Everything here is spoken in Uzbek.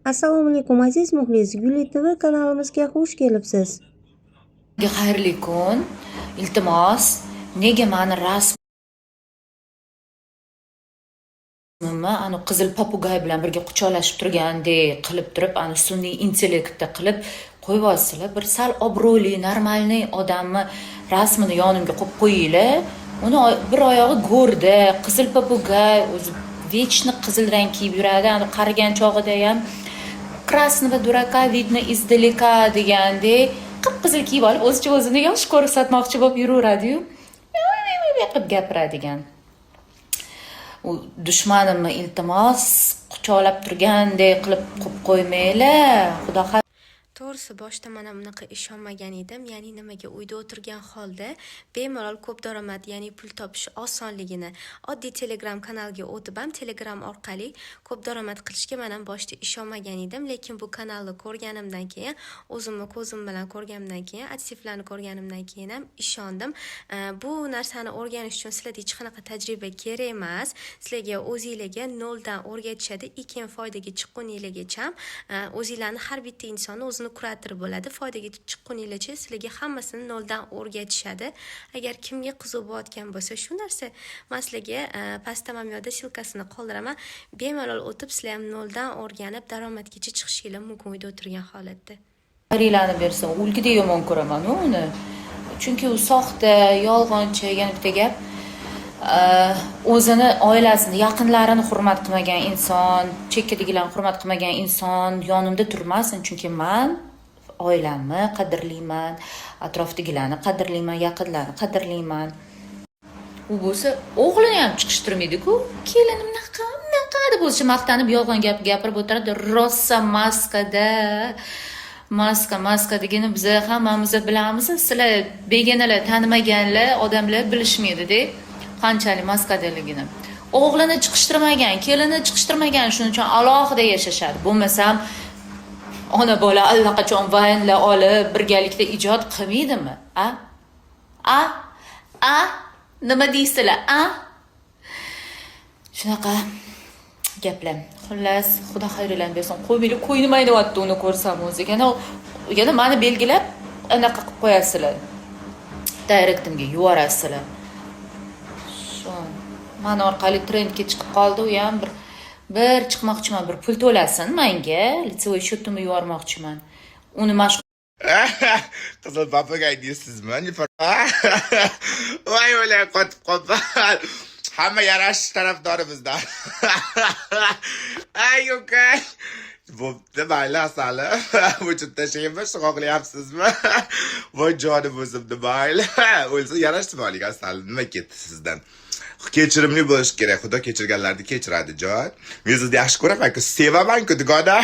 Assalomu alaykum, aziz muxlis, Guli TV kanalimizga xush kelibsiz. Xayrli kun. Iltimos, nega mani rasmimni anu qizil попугай bilan birga quchoqlashib turgandek qilib turib, anu sun'iy intellektda qilib qo'yyapsizlar? Bir sal obro'li, нормальный odamni rasmini yonimga qo'yib qo'yinglar. Uni bir oyog'i go'rda, qizil попугай, o'zi вечно qizil rang kiyib yuradi. Anu qarigan chog'ida ham "красного дурака видно издалека" degandek qip qizil kiyib olib, o'zicha o'zini yosh ko'rsatmoqchi bo'lib yuraveradiyu, qilib gapiradigan. U dushmanimni, iltimos, quchoqlab turgandek qilib qo'yib qo'ymanglar, xudo. To'g'risi, boshida man ham unaqa ishonmagan edim. Ya'ni nimaga uyda o'tirgan holda bemalol ko'p daromad, ya'ni pul topish osonligini, oddiy Telegram kanalga o'tib ham Telegram orqali ko'p daromad qilishga man ham boshida ishonmagan edim. Lekin bu kanalni ko'rganimdan keyin, o'zimni ko'zim bilan ko'rganimdan keyin, aktivlarni ko'rganimdan keyin ham ishondim. Bu narsani o'rganish uchun sizlarda hech qanaqa tajriba kerak emas. Sizlarga o'zinglarga noldan o'rgatishadi, keyin foydaga chiqquninglargacha o'zinglarni, har bitta insonni o'zini kurator bo'ladi. Foydaga chiqquninglarcha sizlarga hammasini noldan o'rgatishadi. Agar kimga qiziq bo'layotgan bo'lsa shu narsa, man sizlarga pastda, mana bu yoqda ссылка sini qoldiraman. Bemalol o'tib, sizlar ham noldan o'rganib, daromadgacha chiqishinglar mumkin uyda o'tirgan holatda. Xayringlarni bersin. O'lgudek yomon ko'raman uni, chunki u soxta, yolg'onchi. Yana bitta gap, o'zini oilasini, yaqinlarini hurmat qilmagan inson, chekkadagilarni hurmat qilmagan inson yonimda turmasin, chunki man oilamni qadrlayman, atrofdagilarni qadrlayman, yaqinlarni qadrlayman. U bo'lsa o'g'lini ham chiqishtirmaydiku, kelinim bunaqa, bunaqa deb o'zicha maqtanib, yolg'on gap gapirib o'tiradi. Rosa maskada, maska, maska degani biza hammamiz bilamiz. Sizlar, begonalar, tanimaganlar odamlar bilishmaydida qanchalik maskadaligini. O'g'lini chiqishtirmagan, kelinini chiqishtirmagan, shuning uchun alohida yashashadi. Bo'lmasam ona bola allaqachon vaynlar olib, birgalikda ijod qilmaydimi? A, a, a, nima deysizlar? A, shunaqa gaplar. Xullas, xudo xayringlarni bersin. Qo'ymanglar, ko'nglim ayniyapti uni ko'rsam o'zi. Yana, yana mani belgilab, anaqa qilib qo'yasizlar, directimga yuborasizlar. Shu mani orqali trendga chiqib qoldi u ham. Bir chiqmoqchiman, bir pul to'lasin manga, лицевой счет imni yubormoqchiman uni. Mashhur Qizil попугай deysizmi? Voy, o'lay, qotib qolibman. Hamma yarashish tarafdori bizdan. Ay, uka. Bo'pti, mayli, asali. O'chib tashlaymi, shig'oqlayapsizmi? Voy, jonim o'zimni, mayli. O'lsa yarashib oling, asali. Nima ketdi sizdan? Kechirimli bo'lish kerak. Xudo kechirganlarni kechiradi, jon. Men sizni yaxshi ko'raman-ku, sevaman-ku, dugona.